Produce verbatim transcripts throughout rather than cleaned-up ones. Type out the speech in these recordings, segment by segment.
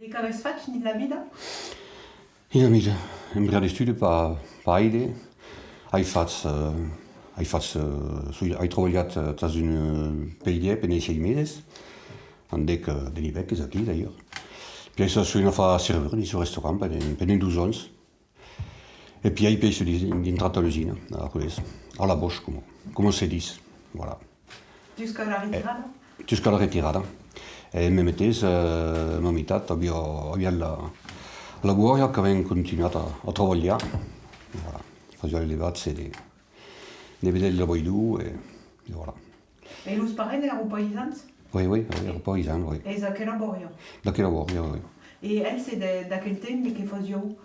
E qu'avètz fach dins la vida? Dins la vida, un briat d'estudi, pas, pas aire. Ai fach, eh, ai fach, eh, soi, ai trabalhat, eh, tras un, eh, pedièr pendent sièis meses, en dec, eh, de Nivec, qu'es aquí, d'ailleurs. Pièi soi anat far serveur dins un restaurant pendent, pendent dos ans. E pièi, pièi soi dintrat a l'usina, a Rodés, a la Bosch, coma, coma se ditz, voilà. Jusqu'a la retirada? Eh, jusqu'a la retirada. E mème temps, eh, ma mitat aviá, aviá la, la bòria, qu'avèm continuat a, a trabalhar. Voilà. Fasiá l'elevatge de, de vedèl de boiron e, e voilà. E los parents èran païsans? Oui, oui, oui, èran païsans, oui. Es d'aquela bòria? D'aquela bòria, oui. E elses, de, d'aquel temps, de qué fasián?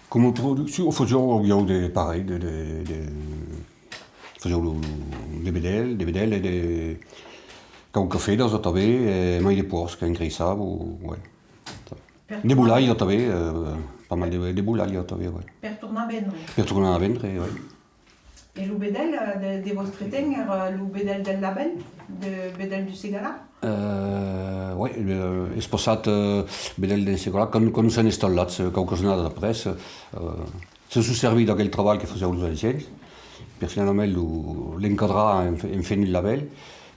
Coma produccion, fasián, avián de, pareil, de, de, de, fasián lo, lo, de vedèl, de vedèl e de quauquas fedas atanben, e mai de pòrcs qu'engraissavan, oui. De volailhas atanben, eh, pas mal de, de volailhas atanben, oui. Per tornar vendre? Per tornar vendre, oui. E lo vedèl, eh, de, de vòstre temps èra lo vedèl del Lavent, de vedèl du Segalar? Eh, oui, eh, es passat, eh, vedèl del Segalar, quand, quand s'an installats, eh, quauquas annadas après, eh, se son servits d'aquel trabalh que fasián los ancians per finalament lo, l'encadrar en, en fent un labèl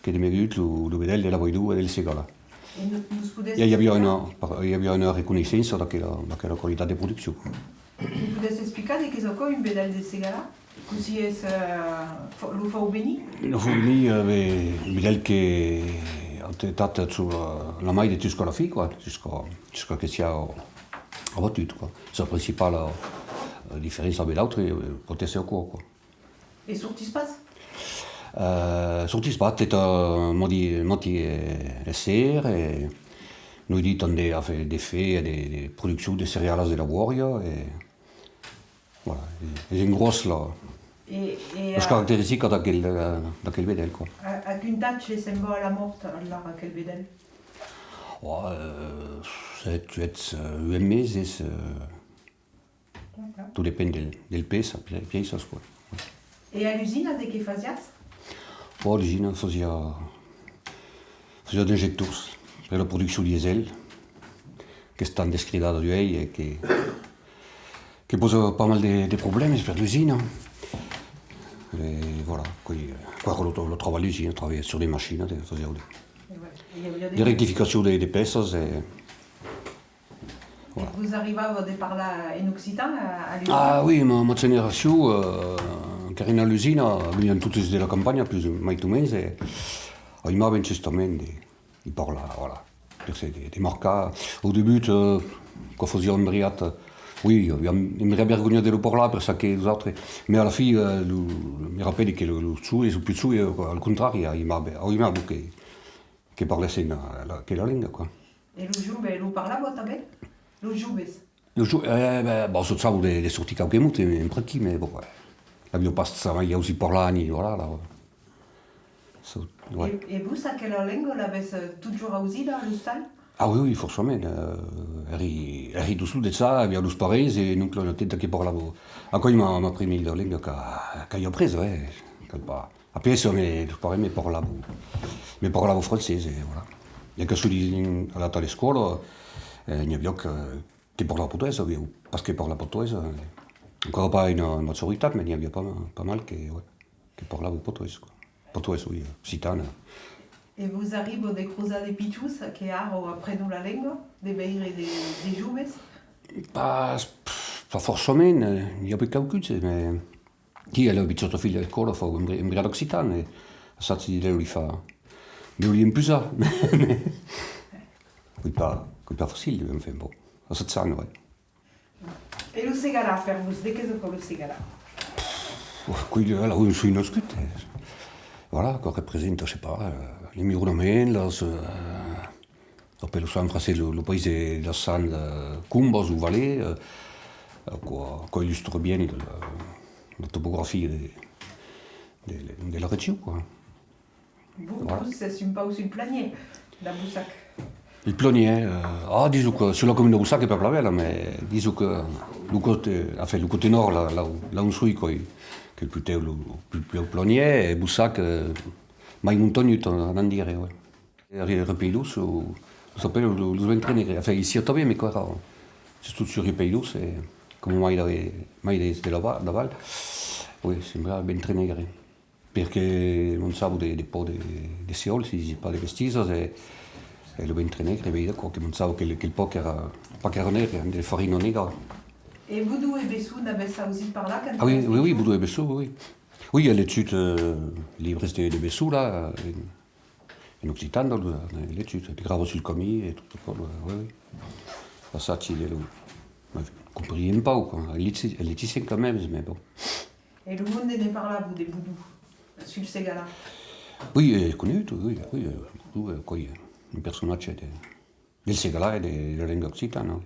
qu'es demegut lo, lo vedèl de la Boiron e del Segalar. E no-, nos podètz explicar? I aviá una, i aviá una reconeissença d'aquela, d'aquela qualitat de produccion. Nos podètz explicar de qu'es aquò, un vedèl de Segalar? Cossí es, eh, fa-, lo fau venir? Lo fau venir, eh, ben, un vedèl qu'es atentat sus la, la mai de jusqu'a la fin, quoi, jusqu'a, jusqu'a que siá abatut, quoi. Sa principala, eh, diferéncia amb d'autres, eh, pòt èsser aquò, quoi. E sortís pas? Eh, sortís pas, tèta madi, madi e, e ser, e noitit tande a far de fe, de, de produccion de cerealas de la bòria, e voilà, e, es en gròs la, e, e, las, eh, caracteristicas d'aquel, eh, d'aquel vedèl, quoi. A, a quin atge se'n va a la mòrt, alara, aquel vedèl? Oh, eh, sèt, uèch, eh, uèch meses, eh, Tot depend del, del pes, pi-, pièças, quoi. E a l'usina, de qué fasiás? Bon, a l'usina fasiá, fasiá d'injectors per la produccion diesèl, qu'es tan descridada d'uèi e que, que pòsa pas mal de, de problèmas per l'usina. E voilà, quò, quò èra lo, lo trabalh d'usina, trabalhar sus de machinas, de, fasiá de, de rectificacion de, de pèças e, Voilà. E vos arribava de parlar en occitan a, a l'usina? Ah oui, ma, ma generacion, eh, qu'èran a l'usina, venián totes de la campanha, plus, mai o mens, e aimavan justament de, de parlar, voilà. Per se de, de marcar. Au debut, eh, quò fasiá un briat, oui, aviam un briat vergonha de lo parlar per çò que los autres, mas a la fin, eh, lo, me rapèli que lo, los joves, los plus joves, eh, al contrari, aimavan, aimavan que, que parlèssen la, la, aquela lenga, quoi. E los joves lo parlavan tanben? Los joves? Los jo-, eh, ben, bon, sojavan de, de sortir quauque mot en, en pr'aquí, mas bon, eh, l'aviá pas jamai ausit parlar, ni, voilà, la, so-, ouais. E, e vos, aquela lenga, l'avètz, eh, totjorn ausida a l'ostal? Ah oui, oui, forçament, eh, èri, èri dessús de ça, aviá los parents e l'oncle e la teta que parlavan. Aquò es ma, ma primièra lenga qu'a-, qu'ai apresa, eh, cal pas. Après, me, los parents me parlavan, me parlavan francés, e voilà. E quand soi anat a l'escòla, eh, n'i aviá que, que parlavan patoès, aviá pas que parlat patoès, eh. Encara pas una majoritat, mas n'i aviá pas, pas mal que, ouais, que parlavan patoès, quoi. Patoès, oui, occitan. E vos arriba de crosar de pichons que ara aprenon la lenga, de veire de, de joves? Pas, pas forçament, eh, n'i a pas quauqu'uns, mas Aquí, la pichòta filha d'escòla fau un bri-, un briat d'occitan, e assagi de li far, de li empusar. Qu'es pas, qu'es pas facil, enfin, bon, assajam, ouais. E lo Segalar, per vos, de qu'es aquò lo Segalar? Uf, quò, là ont soi nascut, eh. Voilà, quò representa, je sais pas, eh, l'environament, las, eh, Apelon ça en francés lo, lo país de las cent, eh, combas o valets, eh, aquò, aquò illustra bien la, la topografia de, de, de la region, quoi. Vos, voilà. Vos sètz un pauc sul planièr, dab Bossac. Lo planièr, eh, ah, dison que sus la comuna de Bossac es pas plan bèla, mas dison que lo costat, enfin, lo costat nòrd, là, là, là ont soi, quoi, qu'es puslèu lo, lo pus, pus planièr, e Bossac, eh, mai montanhut, anam dire, ouais. Èri repeilós, o, S'apèla lo, los ventres negres. Enfin, ici tanben, mai qu'èra sustot sus Riupeirós, e coma mai de, mai de, de la va-, d'aval, oui, sembla ventre negre. Perque manjava de, de pan de, de seòl, se disi pas de bestisas, e, e lo ventre negre, ben, d'aquò que manjava quel, quel pan qu'èra, pas qu'èra negre, hein, de farina negra. E Bodon e Besson, n'avètz ausit parlar quand... Ah oui, oui, oui, Bodon e Besson, oui. Oui, ai legit, euh, libres de, de Besson, là, en, en occitan, donc, euh, ai legit, de Grava sul camin, e tot aquò, oui, oui. Passatge de lo... Compreniam pas, quoi. Ai legit, ai legit quand même, mais bon. E lo monde ne parlava de Bodon, sul Segalar? Oui, es conegut, oui, oui, euh, Bodon, euh, quoi, un personatge de, del Segalar e de, de la lenga occitana, oui.